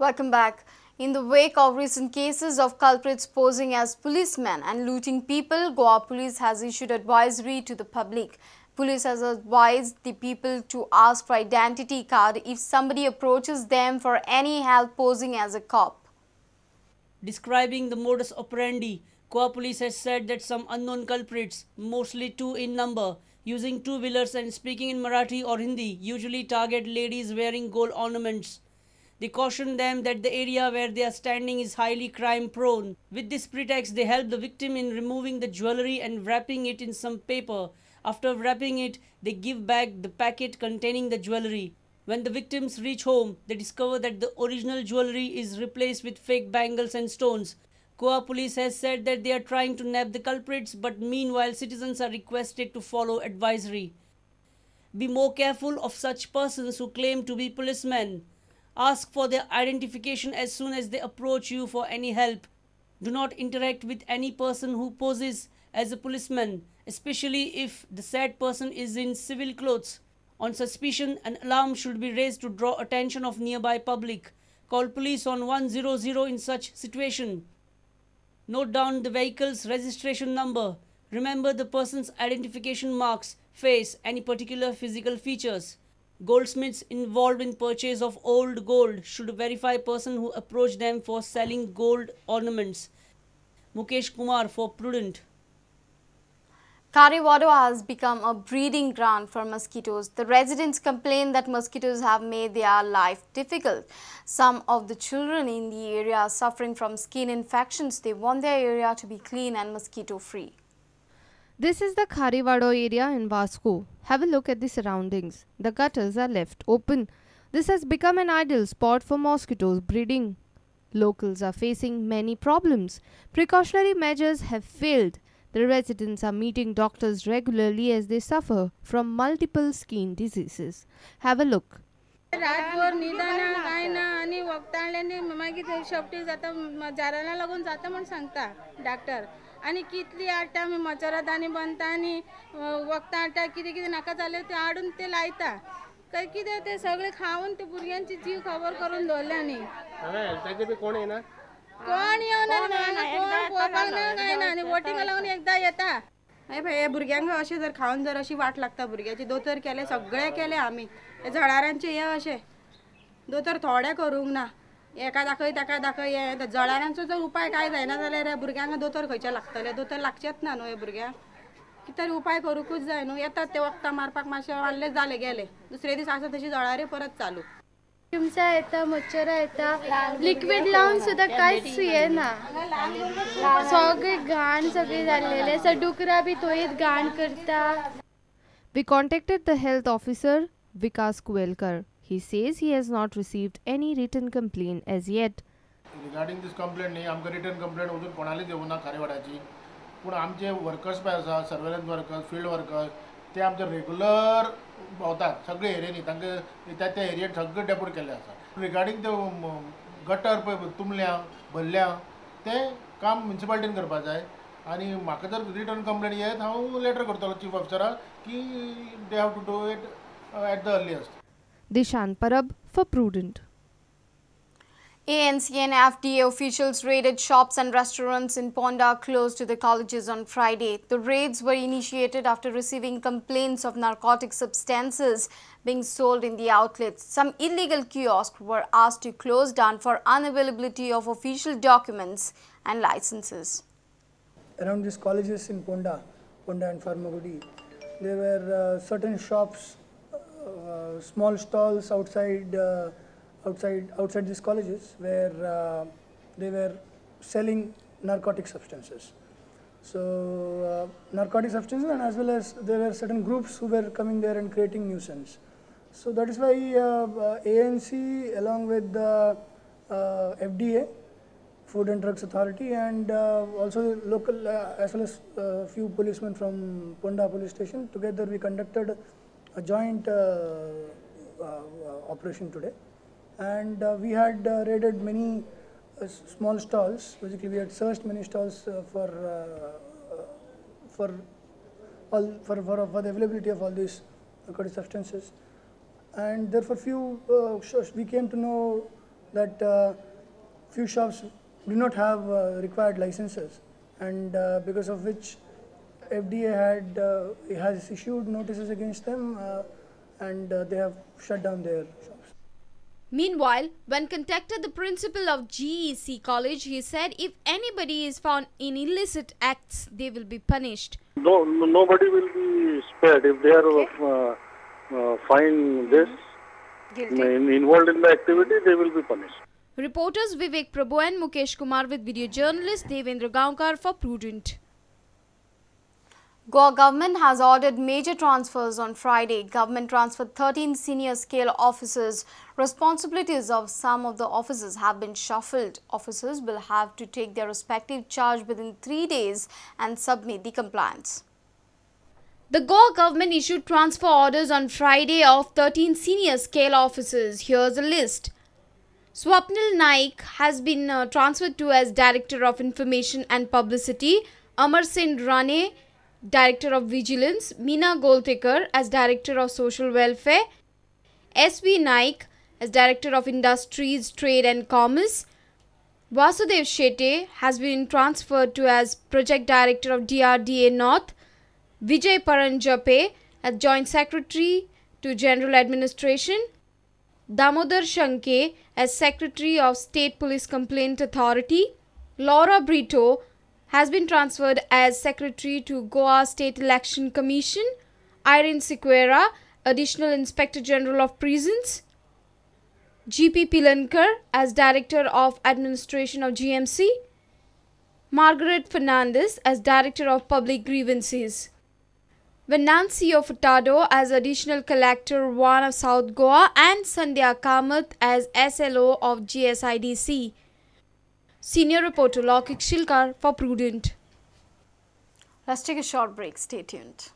Welcome back. In the wake of recent cases of culprits posing as policemen and looting people, Goa Police has issued advisory to the public. Police has advised the people to ask for identity card if somebody approaches them for any help posing as a cop. Describing the modus operandi, Goa Police has said that some unknown culprits, mostly two in number, using two-wheelers and speaking in Marathi or Hindi, usually target ladies wearing gold ornaments. They caution them that the area where they are standing is highly crime-prone. With this pretext, they help the victim in removing the jewellery and wrapping it in some paper. After wrapping it, they give back the packet containing the jewellery. When the victims reach home, they discover that the original jewellery is replaced with fake bangles and stones. Goa Police has said that they are trying to nab the culprits, but meanwhile citizens are requested to follow advisory. Be more careful of such persons who claim to be policemen. Ask for their identification as soon as they approach you for any help. Do not interact with any person who poses as a policeman, especially if the said person is in civil clothes. On suspicion, an alarm should be raised to draw attention of nearby public. Call police on 100 in such situation. Note down the vehicle's registration number. Remember the person's identification marks, face, any particular physical features. Goldsmiths involved in purchase of old gold should verify person who approached them for selling gold ornaments. Mukesh Kumar for Prudent. Kharewado has become a breeding ground for mosquitoes. The residents complain that mosquitoes have made their life difficult. Some of the children in the area are suffering from skin infections. They want their area to be clean and mosquito free. This is the Kharewado area in Vasco. Have a look at the surroundings. The gutters are left open. This has become an ideal spot for mosquitoes breeding. Locals are facing many problems. Precautionary measures have failed. The residents are meeting doctors regularly as they suffer from multiple skin diseases. Have a look. रातभर न्हिदना कांय ना आनी वखदां हाडलें मागीर शेवटी जाता जाराना लागून जाता म्हूण सांगता डॉक्टर. आनी कितली हाडटा आमी मच्छरदानी बांदता आनी वखदां हाडटा कितें कितें नाका जालें तें हाडून ते लायता. काय कितें ते सगळें खावन ते भुरग्यांची जीव खबर करून दवरले. आनी कोण येवना, कोण पळोवपाक ना कांय ना. आनी वोटिंगा लागून एकदां येता. हे भुरग्यांक अशें जर खावन जर अशी वाट लागता भुरग्याची. दोतोर केले, सगळे केले आमी. जळारांचे हे अशें दोतोर थोडे करूंक ना, एका दाखय ताका दाखय. हे जळारांचो जर उपाय कांय जायना जाल्यार भुरग्यांक दोतोर खंयचे लागतले? दोतोर लागचेच ना न्हू हे भुरग्यांक. कितें तरी उपाय करूंकूच जाय न्हू. येतात ते वखदां मारपाक मातशें मारले जाले गेले, दुसरे दीस आसा तशी जळारां परत चालू. किमसां येता, मच्छरां येता, लिक्वीड लावन सुद्दां कांयच येना. सगळी घाण सगळी जाल्लेली आसा. डुकरां बी थंयच घाण करता. We contacted the health officer Vikas Kuelkar. He says he has not received any written complaint as yet. Regarding this complaint न्ही, आमकां रिटर्न कंप्लेंट अजून कोणालीच येवंक ना खारेवाड्याची. पूण आमचे वर्कर्स पळय आसा, सर्वेलन्स वर्कर्स, फिल्ड वर्कर्स, ते आमचे रेगुलर भोंवतात सगळे एरियांनी. तांकां त्या त्या एरियेन सगळे डेपोट केल्ले आसा. रिगार्डींग ते गटर पळय तुमल्या भरल्या तें काम म्युनिसिपालिटीन करपाक जाय. आनी म्हाका जर रिटर्न कंप्लेंट येत हांव लेटर करतलो चीफ ऑफिसराक की they have to do it at the earliest. Dishan Parab for Prudent. ANC and FDA officials raided shops and restaurants in Ponda close to the colleges on Friday. The raids were initiated after receiving complaints of narcotic substances being sold in the outlets. Some illegal kiosks were asked to close down for unavailability of official documents and licenses. Around these colleges in Ponda and Farmagudi, there were certain shops, small stalls outside these colleges where they were selling narcotic substances. So narcotic substances, and as well as there were certain groups who were coming there and creating nuisance. So that is why ANC along with the FDA, Food and Drugs Authority, and also local as well as few policemen from Ponda police station, together we conducted a joint operation today. And we had raided many small stalls. Basically, we had searched many stalls for the availability of all these narcotic substances, and therefore few we came to know that few shops do not have required licenses, and because of which FDA has issued notices against them, and they have shut down their shops. Meanwhile, when contacted the principal of GEC College, he said if anybody is found in illicit acts, they will be punished. No, nobody will be spared if they are find this involved in the activity, they will be punished. Reporters Vivek Prabhu and Mukesh Kumar with video journalist Devendra Gaonkar for Prudent. Goa government has ordered major transfers on Friday. Government transferred 13 senior scale officers. Responsibilities of some of the officers have been shuffled. Officers will have to take their respective charge within 3 days and submit the compliance. The Goa government issued transfer orders on Friday of 13 senior scale officers. Here's a list. Swapnil Naik has been transferred to as Director of Information and Publicity. Amar Singh Rane, Director of Vigilance. Meena Goltekar as Director of Social Welfare. S.V. Naik as Director of Industries, Trade and Commerce. Vasudev Shete has been transferred to as Project Director of DRDA North. Vijay Paranjape as Joint Secretary to General Administration. Damodar Shanke as Secretary of State Police Complaint Authority. Laura Brito has been transferred as Secretary to Goa State Election Commission. Irene Sequeira, Additional Inspector General of Prisons. G.P. Pilankar as Director of Administration of GMC. Margaret Fernandez as Director of Public Grievances. Venancio Furtado as Additional Collector 1 of South Goa and Sandhya Kamath as SLO of GSIDC. Senior reporter Lokik Shilkar for Prudent. Let's take a short break. Stay tuned.